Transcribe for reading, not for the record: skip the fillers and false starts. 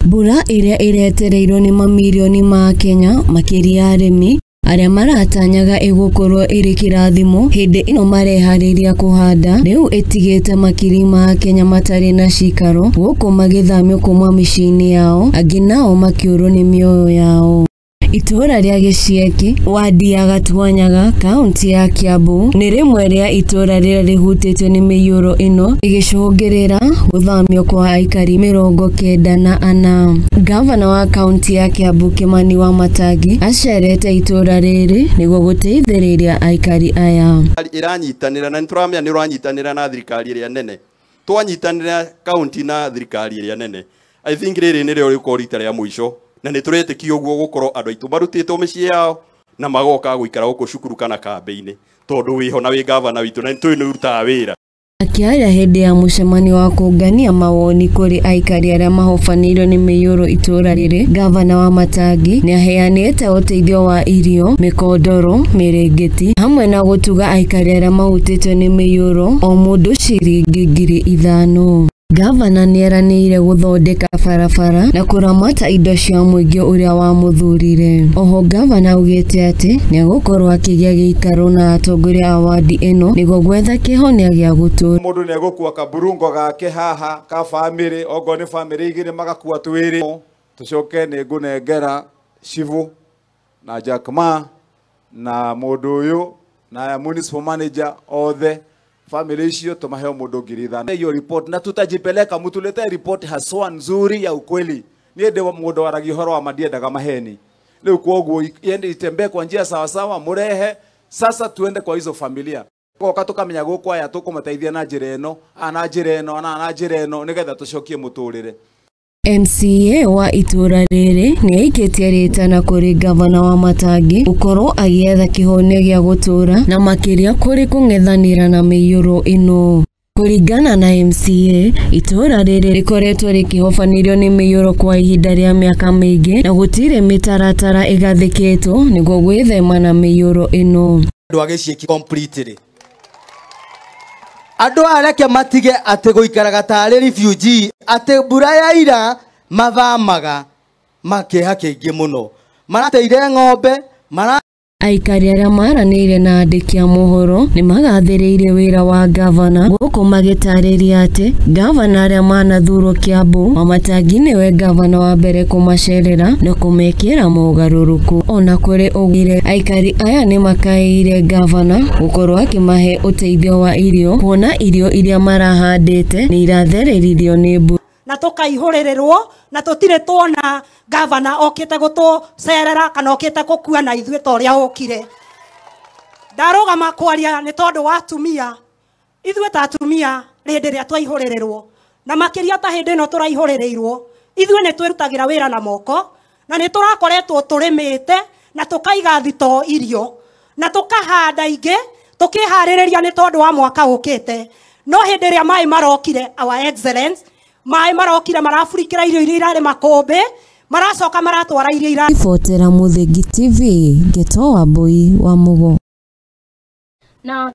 Mbura ĩrĩa ĩretereirwo nĩ mamirioni ma Kenya makĩria arĩmi arĩa maratanyaga ĩgũkorwo ĩrĩ kĩrathimo hĩndĩ ĩno mareharĩria kũhanda rĩu ĩtigĩte makiri ma Kenya matarĩ na cikaro gũkũ magĩthamio kuma mĩciĩ-inĩ yao angĩ nao makĩũrwo nĩ mĩoyo yao. Itũũra rĩa Gĩcieki wadi ya Gatuanyaga kaunti ya Kiambu nĩ rĩmwe rĩa itũũra rĩrĩa rĩhutĩtio nĩ mĩiyũro ĩno ĩgĩcũngĩrĩra gũthamio kwa aikari 94. Gavana wa kaunti ya Kiambu Kimani Wamatangi acerete itũũra rĩrĩ nĩguo gũteithĩrĩria aikari aya. Ĩranyitanĩra na nĩtũramenya nĩ ũranyitanĩra na thirikari ĩrĩa nene, twanyitanĩra kaunti na thirikari ĩrĩa nene, I think rĩrĩ nĩrĩo rĩkorwo rita rĩa mũico na nĩ tũretĩkia ũguo gũkorwo andũ aitũ marutĩtwo mĩciĩ yao na magoka gũikara gũkũ cukuru kana kambĩ-inĩ tondũ wĩho na wĩ gavana witũ na nĩtũĩ nĩ ũrutaga wĩra. Akĩaria hĩndĩ ya mũcemanio wa kũngania mawoni kũrĩ aikari arĩa mahobanĩirio nĩ mĩiyũro itũũra rĩrĩ, Gavana Wamatangi nĩaheanĩte ũteithio wa irio, mĩkondoro, mĩrĩngĩti hamwe na gũtuga aikari arĩa mahutĩtio nĩ mĩiyũro o mũndũ ciringi 5,000. Gavana nĩeranĩire gũthondeka barabara na kũramata indo cia mũingĩ ũrĩa wamũthurire. Oho gavana augĩte atĩ nĩegũkorwo akĩgĩa gĩikaro na atongoria a wadi ĩno nĩguo gwetha kĩhonia gĩa gũtũũra. Mũndũ nĩegũkua kaburungo gake haha ka bamĩrĩ, ongorwo nĩ bamĩrĩ igĩrĩ magakua twĩrĩ. Tũcoke nĩngũnengera Shivu na Jack Ma na mũndũ ũyũ na municipal manager othe family icio tumahe mũndũ 5,000. Hiyo report na tutajipeleka, mtuletee report haswa nzuri ya ukweli. Niĩ ndĩ mũndũ waragia ũhoro wa ma, ndiendaga maheni. Rĩu kwoguo iende itembee kwa njia sawa sawa, murehe sasa tuende kwa hizo familia. Goka tukamenya gũkũ aya tũkũmateithia na njĩra ĩno, na njĩra ĩno, na njĩra ĩno nĩgetha tũcokie mũtũrĩre. MCA wa itũũra rĩrĩ nĩaikĩtie rĩtana kũrĩ gavana Wamatangi gũkorwo agĩetha kĩhonia gĩa gũtũũra na makĩria kũrĩ kũng'ethanĩra na mĩiyũro ĩno. Kũringana na MCA, itũũra rĩrĩ rĩkoretwo rĩkĩhobanĩrio nĩ mĩiyũro kwa ihinda rĩa mĩaka mĩingĩ na gũtirĩ mĩtaratara ĩgathĩkĩtwo nĩguo gwĩthema na mĩiyũro ĩno. Andũ a Gĩcieki completely. Andũ aya reke matige atĩ gũikaraga tarĩ refugee, atĩ mbura ya ira mathamaga makĩeha kĩingĩ mũno, marateire ng'ombe mara. Aikari arĩa maranĩire na andĩki a mohoro nĩmagathĩrĩirie wĩra wa gavana gũkũ magĩtarĩria atĩ gavana arĩa manathurwo Kiambu Wamatangi nĩwe gavana wa mbere kũmacerera na kũmekĩra mogarũrũku. Ona kũrĩ ũguo, aikari aya nĩmakaĩire gavana gũkorwo akĩmahe ũteithio wa irio kuona irio iria marahandĩte nĩ irathereririo nĩ mbura. Na tũkaihũrĩrĩrwo na tũtirĩ tuona gavana okĩte gũtũcerera kana okĩte gũkua na ithuĩ ta ũrĩa okire. Ndarũgama kwaria nĩ tondũ wa atumia, ithuĩ ta atumia hĩndĩ ĩrĩa twaihũrĩrĩrwo na makĩria ta hĩndĩ ĩno tũraihũrĩrĩirwo, ithuĩ nĩ twĩrutagĩra wĩra na moko na nĩ tũrakoretwo tũrĩmĩte na tũkaiga thitoo irio na tũkahanda ingĩ tũkĩharĩrĩria nĩ tondũ wa mwaka ũkĩte. No hĩndĩ ĩrĩa maĩ marokire, our excellence, maĩ marokire maraburikĩra irio iria irarĩ makũmbĩ, maracoka maratwara iria ira. Ribotera Mũthingi TV, Gĩto Wambui wa Mũgo. Na